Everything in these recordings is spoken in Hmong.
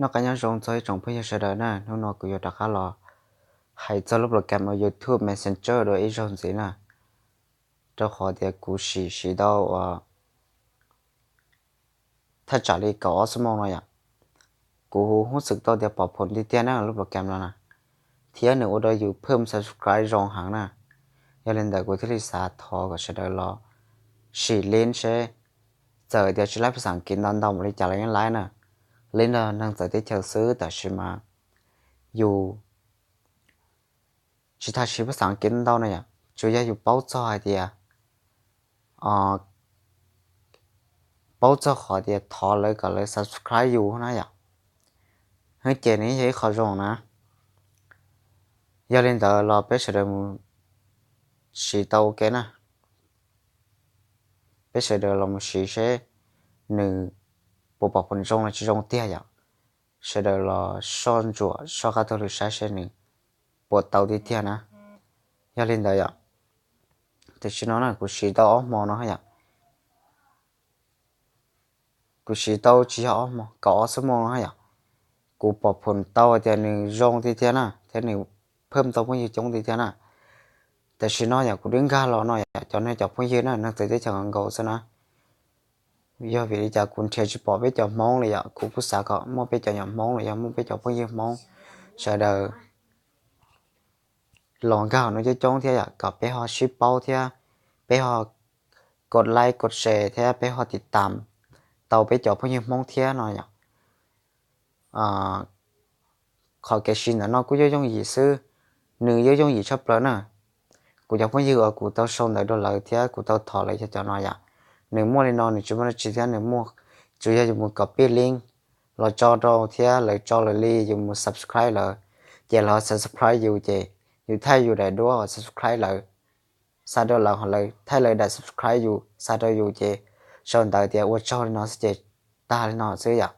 Noj qab nyob zoo txog ib tsoom phooj ywg sawv daws na, hnub no kuv yuav rov qab los hais txog lub program uas YouTube Messenger dua ib zaug ntxiv na, rau qhov tias kuv sim siv tau uas thaj tsam li kaum ob xuab moos no yom. Kuv hnub xwm tau tias pom phom tiag tiag na lub program no na, thiab nws ua rau yus phwj subscribe zoo heev na. Yog li ntawd kuv thiaj li xav thov kom sawv daws los sim lib seb, txawm tias tsis laib phas xas kiv ntau ntau npaum li cas los yeej laib na. Lib no neeg txawv teb chaws xwb tab sis mas yus tsis tas siv phas xas kiv ntau na yom, tsuas yog yus paub txog hais tias, paub txog qhov tias thov lawv kom lawv subscribe yus na yom, ces nws yog ib qho zoo na. Yog li ntawd los peb sawv daws mus siv tau ua ke na. Peb sawv daws los mus siv seb nws puas pom phom zoo los tsis zoo tiag yom. Sawv daws los soj ntsuam soj qab taug lw saib seb nws puas tau tiag tiag na. Yog li ntawd yom, tam sim no na kuv siv tau ob hmo no yom. Kuv siv tau tsis yog ob hmo, kaum ob xuab moos no yom. Kuv pom phom tau hais tias nws zoo tiag tiag na thiab nws phwj tau phooj ywg coob tiag tiag na. Tam sim no yom kuv twb nkag los no yom, cov neeg cov phooj ywg na neeg txawv teb chaws nkaus xwb na. Yog vim li cas kuv nrhiav tsis pom peb cov Hmoob li yom, kuv kuj xav kom muaj peb cov nyuam Hmoob los yog muaj peb cov phooj ywg Hmoob sawv daws los nkag hauv no coob coob thiab yom, kom peb ho sib paub thiab peb ho kos like kos share thiab peb ho tiv tam tau peb cov phooj ywg Hmoob thiab no yom. Qhov kev siv ntawm no kuj yooj yooj yim xwb, nws yooj yooj yim tshaj plaws na. Kuv cov phooj ywg uas kuv tau sau ntawv rau lawv thiab kuv tau thov lawv yog cov no yom. Nws muaj li no nws tsis muaj dab tsi thiab nws muaj, tsuas yog yus mus copy link los tso rau thiab lawv tso lawv li yus mus subscribe lawv, ces lawv subscribe yus ces yus thaij yus daim duab uas subscribe lawv xa rau lawv, ho lawv thaij lawv daim subscribe yus xa rau yus ces sau ntawv tias ua tsaug li no xwb ces tag li no xwb yom.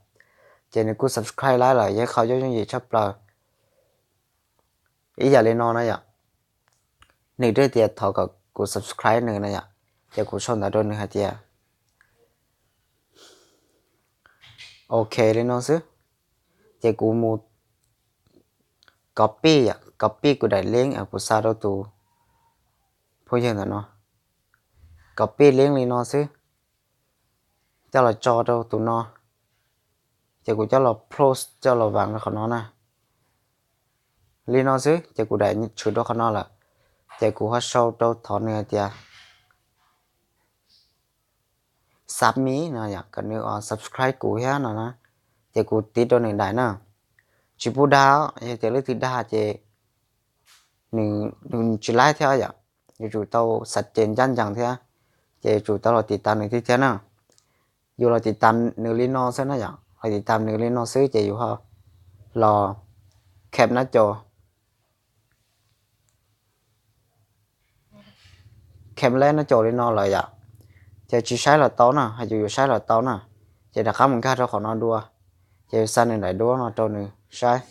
Ces nws kuj subscribe laib lawm, yog qhov yooj yooj yim tshaj plaws. Ib yam li no na yom, nws twb tias thov kom kuv subscribe nws na yom, ces kuv sau ntawv rau nws hais tias ok li no xwb. Ces kuv mus copy, copy kuv daim link kuv xa rau tus phooj ywg ntawm no, copy link li no xwb, coj los tso rau tus no, ces kuv coj los post coj los vaam rau qhov no na. Li no xwb ces kuv daim tshwm rau qhov no lawm, ces kuv ho sau rau thov nws hais tias submit no yom, kom nws subscribe kuv thiab no na. Ces kuv tiv rau nws daim na. Tsis pub dag, yog tias leej twg dag ces nws tsis laib thiab yom. Yuav tsum tau xav ces ncaj ncees thiab, ces yuav tsum tau los tiv tam nws tiag thiab na. Yus los tiv tam nws li no xwb na yom, los tiv tam nws li no xwb ces yus ho los kham nab caus kham leb nab caus li no lawm yom, ces tsis saib los tau na, hos yus yuav saib los tau na, ces rov qab mus nkag rau qhov no dua, ces yus xa nws daim duab no rau nws saib,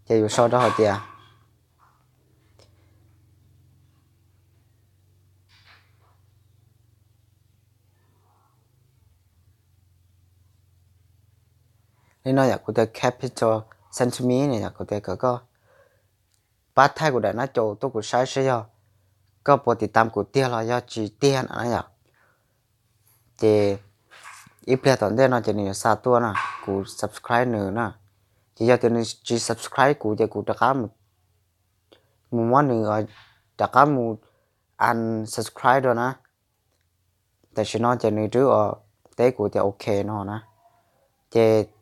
ces yus sau rau hais tias li no yom, kuv tias capital send to me no yom, kuv tias kom koj pab thaij kuv daim nab caus tuaj kuv saib seb yog koj puas tiv tam kuv tiag los yog tsis tiag na yom. Ces ib pliag tom ntej no ces nws yuav xa tuaj na, kuv subscribe nws na. Ces yog tias nws tsis subscribe kuv ces kuv rov qab mus muab nws rov qab mus unsubscribe dua na. Tam sim no ces nws twb teb kuv tias ok no na. Ces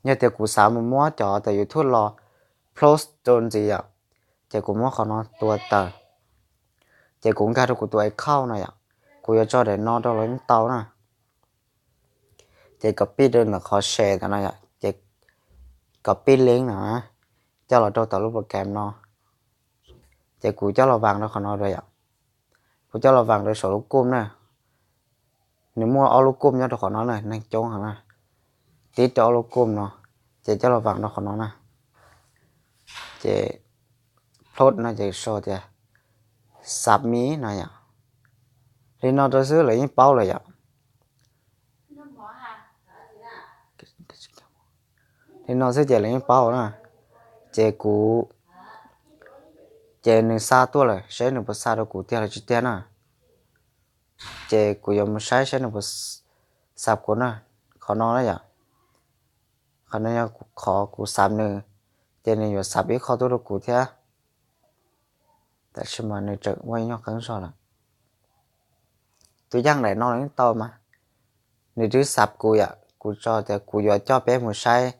yog tias kuv xav mus muab cov tus YouTube los post rau ntxiv yom, ces kuv muab qhov no tua tawm, ces kuv nkag rau kuv tus account no yom, kuv yuav tso daim no rau los yeej tau na. Ces copy rau ntawm qhov share ntawm no yom, ces copy link no coj los rau tom lub program no, ces kuv coj los vaam rau qhov no rau yom. Kuv coj los vaam rau saum lub kum na. Nws muaj ob lub kum nyob rau qhov no na, neeg coob heev na. Tib rau ob lub kum no, ces coj los vaam rau qhov no na. Ces plod no ces sau tias submit no yom. Li no rau xwb lawv yeej paub lawm yom. li no xwb ces lawv yeej paub na. Ces kuv, ces nws xa tuaj lawm, saib nws puas xa rau kuv tiag los tsis tiag na. Ces kuv yuav mus saib saib nws puas xav kuv na. Qhov no na yom, qhov no yog qhov kuv xav nws, ces nws yuav xav ib qho tuaj rau kuv thiab. Tab sis mas nws tseem ua ib nyuag qeeb zog lawm. Tus yaj daim no los yeej tau mas, nws twb xav kuv yom, kuv tso tias kuv yuav coj peb mus saib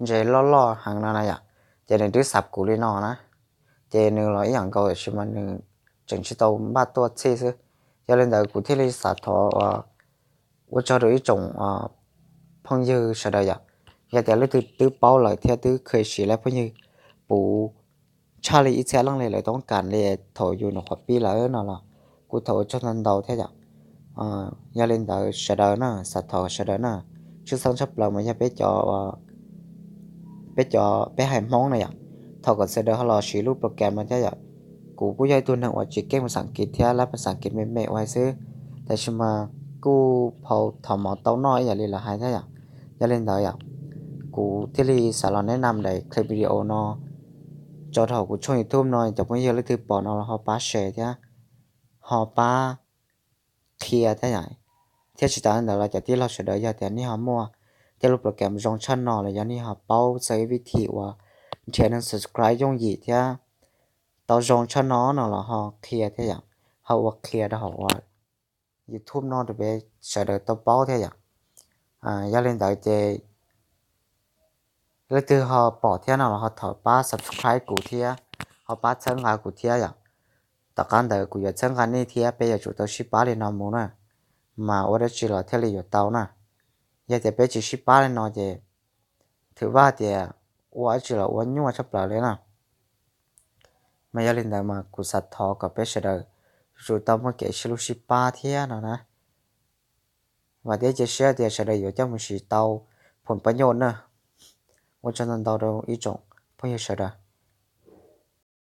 ntses loj loj heev no na yom, ces nws twb xav kuv li no na. Ces nws los ib yam nkaus tab sis mas nws tseem tsis tau npaj tuaj txhij xwb. Yog li ntawd kuv thiaj li xav thov ua tsaug rau ib tsoom phooj ywg sawv daws yom. Yog tias leej twg twb paub lawm thiab twb kheev siv lawv phooj ywg puv tshaj li ib txhiab leej li lawv toob kas li thaum yus nyuam qhuav pib lawm no los kuv thov ua tsaug ntau ntau thiab yom. Yog li ntawd sawv daws na, xav thov sawv daws na, tshwj xeeb tshaj plaws mas yog peb cov, peb cov peb haiv Hmoob na yom, thov kom sawv daws ho los siv lub program no thiab yom. Kuv kuj yog ib tug neeg uas tsis keej phas xas As kiv thiab lab phas xas As kiv me me ua hais xwb, tab sis mas kuj phau thov mov tau noj ib yam li lawv hais thiab yom. Yog li ntawd yom, kuv thiaj li xav los neb nam daim clip video no tso rau hauv kuv tshooj YouTube no, cov phooj ywg leej twg pom no los ho pab share thiab ho pab qhia thiab yom. Thiab tsis tas li ntawd los cov tij laug sawv daws yog tias nej ho muaj tej lub program zoo tshaj no los yog nej ho paub txog ib vib thim uas nrhiav neeg subscribe yooj yim thiab tau zoo tshaj no no los ho qhia thiab yom, ho ua qhia rau hauv uas YouTube no rau peb sawv daws tau paub thiab yom. Yog li ntawd ces leej twg ho pom thiab no los ho thov pab subscribe kuv thiab ho pab txhawb nqa kuv thiab yom. Tom qab ntawd kuv yuav txhawb nqa nej thiab peb yuav tsum tau sib pab li no mus na, mas ua dab tsi los thiaj li yuav tau na. Yog tias peb tsis sib pab li no ces thwm vaj tias ua dab tsi los ua nyuaj tshaj plaws li na. Mas yog li ntawd mas kuv xav thov kom peb sawv daws yuav tsum tau muaj kev sib hlub sib pab thiab no na. Vam thiab cia siab tias sawv daws yuav coj mus siv tau phoo pab nyoj na. Ua tsaug ntau ntau rau ib tsoom phooj ywg sawv daws.